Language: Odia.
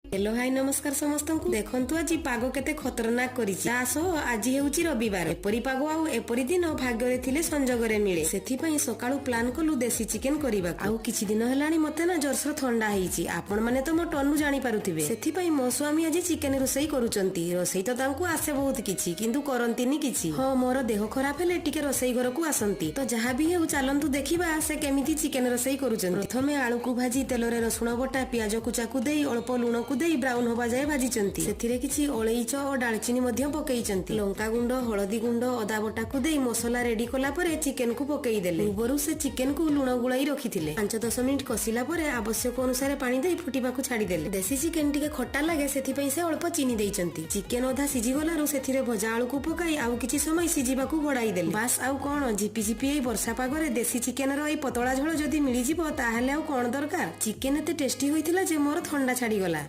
ହ୍ୟାଲୋ, ହାଇ, ନମସ୍କାର ସମସ୍ତଙ୍କୁ। ଦେଖନ୍ତୁ, ଆଜି ପାଗ କେତେ ଖତରନାକ କରିଛି। ତା ସହ ଆଜି ହେଉଛି ରବିବାର। ଏପରି ପାଗ ଆଉ ଏପରି ଦିନ ଭାଗ୍ୟରେ ଥିଲେ ସଂଯୋଗରେ ମିଳେ। ସେଥିପାଇଁ ସକାଳୁ ପ୍ଲାନ୍ କଲୁ ଦେଶୀ ଚିକେନ କରିବାକୁ। ଆଉ କିଛି ଦିନ ହେଲାଣି ମତେ ନା ଜୋରସୋର ଥଣ୍ଡା ହେଇଛି। ଆପଣ ମାନେ ତ ମୋ ଟନୁ ଜାଣିପାରୁଥିବେ। ସେଥିପାଇଁ ମୋ ସ୍ୱାମୀ ଆଜି ଚିକେନ ରୋଷେଇ କରୁଛନ୍ତି। ରୋଷେଇ ତ ତାଙ୍କୁ ଆସେ ବହୁତ କିଛି, କିନ୍ତୁ କରନ୍ତିନି କିଛି। ହଁ, ମୋର ଦେହ ଖରାପ ହେଲେ ଟିକେ ରୋଷେଇ ଘରକୁ ଆସନ୍ତି। ତ ଯାହା ବି ହେଉ, ଚାଲନ୍ତୁ ଦେଖିବା ସେ କେମିତି ଚିକେନ ରୋଷେଇ କରୁଛନ୍ତି। ପ୍ରଥମେ ଆଳୁକୁ ଭାଜି ତେଲରେ ରସୁଣ ବଟା, ପିଆଜ କୁଚାକୁ ଦେଇ, ଅଳ୍ପ ଲୁଣକୁ ଦେଇ ବ୍ରାଉନ ହବା ଯାଏ ଭାଜିଛନ୍ତି। ସେଥିରେ କିଛି ଅଳେଇଚ ଓ ଡାଳଚିନି ମଧ୍ୟ ପକେଇଛନ୍ତି। ଲଙ୍କା ଗୁଣ୍ଡ, ହଳଦୀ ଗୁଣ୍ଡ, ଅଦା ବଟାକୁ ଦେଇ ମସଲା ରେଡି କଲା ପରେ ଚିକେନକୁ ପକେଇଦେଲେ। ପୂର୍ବରୁ ସେ ଚିକେନକୁ ଲୁଣ ଗୋଳାଇ ରଖିଥିଲେ। 5-10 ମିନିଟ କଷିଲା ପରେ ଆବଶ୍ୟକ ଅନୁସାରେ ପାଣି ଦେଇ ଫୁଟିବାକୁ ଛାଡିଦେଲେ। ଦେଶୀ ଚିକେନ ଟିକେ ଖଟା ଲାଗେ, ସେଥିପାଇଁ ସେ ଅଳ୍ପ ଚିନି ଦେଇଛନ୍ତି। ଚିକେନ ଅଧା ସିଝିଗଲାରୁ ସେଥିରେ ଭଜା ଆଳୁକୁ ପକାଇ ଆଉ କିଛି ସମୟ ସିଝିବାକୁ ଘୋଡାଇ ଦେଲେ। ବାସ୍, ଆଉ କଣ? ଝିପି ଝିପି ଏଇ ବର୍ଷା ପାଗରେ ଦେଶୀ ଚିକେନର ଏଇ ପତଳା ଝୋଳ ଯଦି ମିଳିଯିବ, ତାହେଲେ ଆଉ କଣ ଦରକାର? ଚିକେନ ଏତେ ଟେଷ୍ଟି ହୋଇଥିଲା ଯେ ମୋର ଥଣ୍ଡା ଛାଡିଗଲା।